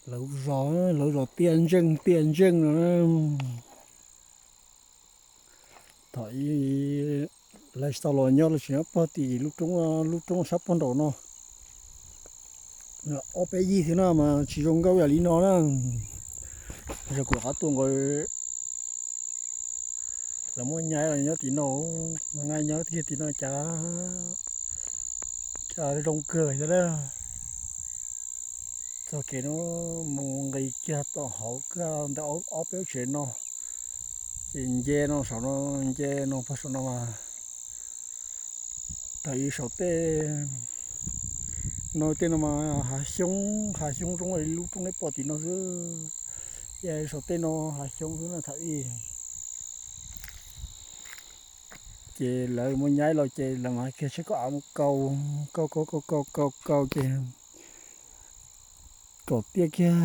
Lawv zos, lawv zos Tiaj Ntseej, Tiaj Ntseej no. Thaum ub lawv tsis tau los nyob, lawv tseem nyob pog tim lub roob, lub roob sab pog nraum no. Ob peb yig thiab no mas tsis zoo nkauj ib yam li no na. Yog kuv rov qab tuaj nkaus, lawv muab nyaib los nyob tim no, nyaib nyob kiag tim no cas, cas zoo kawg thiab na. Txoj kev no mus nqis kiag tom hauv kiag ntawm ob peb lub tsev no, ces nce no saum no, nce no pog saum no mas, thaum ub saum tej no, tej no mas hav xyoob, hav xyoob zoo li lub roob neb pom tim no xwb. Saum tej no hav xyoob xwb na thaum ub. Ces lawv muab nyaib los ces lawv mam kiag tsheb kaum av mus kaus, kaus kaus kaus kaus kaus kaus ces kom Tiaj kiag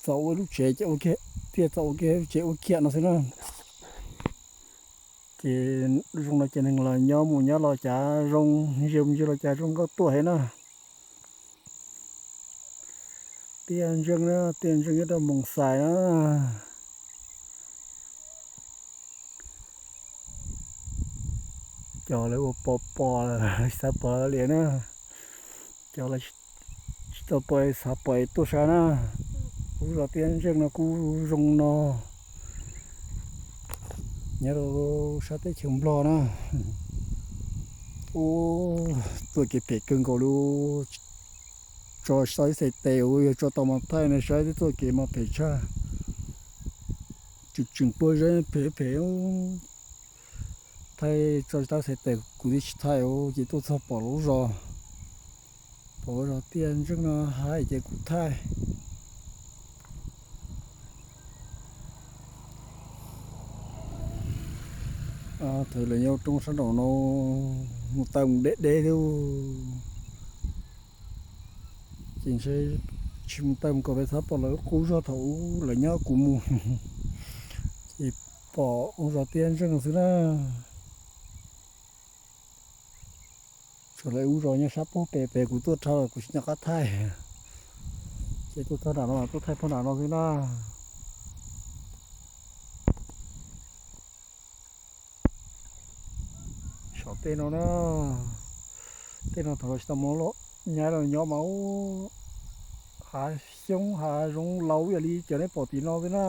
txaus ua lub tsev, ces Tiaj txaus ua kiag lub tsev ua kiag no xwb na. Ces zoo no ces neeg los nyob mus nyob los cas zoo, ntsia mus ntsia los cas zoo nkauj tuaj heev na. Tiaj Ntseej na, Tiaj Ntseej nyob rau Moos Xais na. Cov lawv ua pom pom lawm xav pom liam na. Cov lawv tsis tau pom xav pom tuaj saib na. Lub zos Tiaj Ntseej no kuj zoo no, nyob rau sab teb chaws Nplog na. Ua txoj kev phem kawg nkaus li, tso tsis tau ib txhais tes, yog tso tau mas thaij nej saib, twb txoj kev mas phem tshaj, tseem tseem puab zeb phem phem. Thaij tso tsis tau ib txhais tes kuv twb tsis thaij, ces tuaj txog pom lub zos, pom lub zos Tiaj Ntseej no hais ces kuv thaij. Thaum lawv nyob roob sab nraum no, mus taw mus deb deb thiab. Ces ntshe tsis mus taw mus kom peb xav pom lawv qub zog thaum ub lawv nyob kuv mus. Ces pom ua zos Tiaj Ntseej xwb na. Tsuas lawv ua zos nyob sab pog pem, pem kuv tuaj rau los kuv tsis nco qab thaij. Ces tuaj txog nram no mas tuaj thaij pog nram no xwb na. Saum tej no na, tej no thaum los tsis tau muab los nyaib los nyob mas ub, hav xyoob hav zoov laus ib yam li cov neb pom tim no xwb na.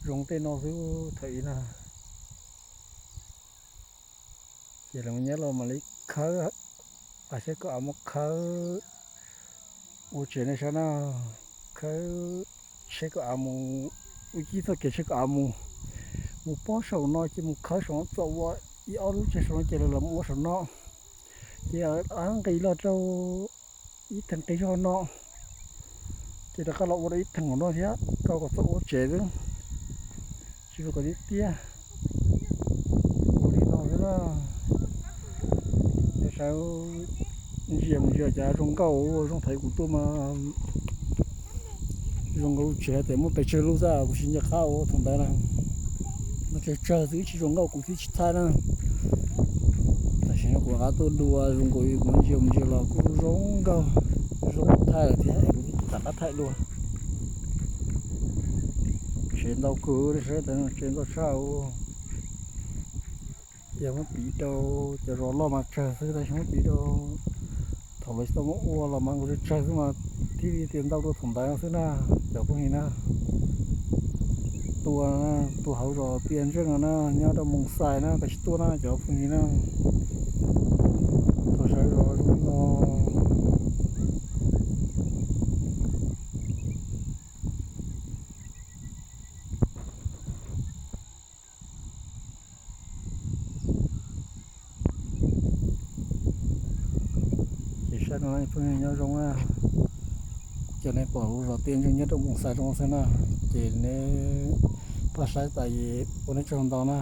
Zoo tej no xwb thaum ub na. Ces lawv nyob los mam li khawb, a, seb kom av mus khawb ua tsev nej saib na. Khawb, seb kom av mus, ua ib txoj kev seb kom av mus, mus pob saum no ces mus khawb saum no txog ua ib ob lub tsev saum no ces lawv los mus ua saum no. Ces av nqis los rau ib theem qis zog no, ces rov qab los ua rau ib theem no thiab, rau kom txog ua tsev xwb, tsis zoo kom tiaj tiaj. Ua li no xwb na. Nej saib, ntsia mus ntsia cas zoo nkauj, zoo thaum kuv tuaj mas zoo nkauj, tsis hais tias muaj pes tsawg lub xwb, kuv tsis nco qab ua thaum ntawd na. Muaj tsawg tsawg xwb, tsis zoo nkauj kuv thiaj tsis thaij na. Tam sim no kuv rov qab tuaj dua, zoo nkauj, kuv ntsia mus ntsia los kuj zoo nkauj, zoo thaij lawm thiab, kuv thiaj rov qab thaij dua. Tsev ntau kawg, saib tsev ntau tshaj. Yog muab piv rau cov zos loj mas tsawg xwb, tab sis muab piv rau thaum lawv tsis tau muab ua los mas nkaus tsawg xwb mas thiaj li tias ntau dua thaum ntawd xwb na, cov phooj ywg na. Tuaj, tuaj hauv zos Tiaj Ntseej no na, nyob rau Moos Xais na, koj sim tuaj na cov phooj ywg na. Tuaj saib zos zoo no. Ces sab no phooj ywg nyob zoo na, ces nej pom lub zos Tiaj Ntseej nyob rau Moos Xais zoo xwb na, ces neb pab saib tas ua neb tsaug ntau na.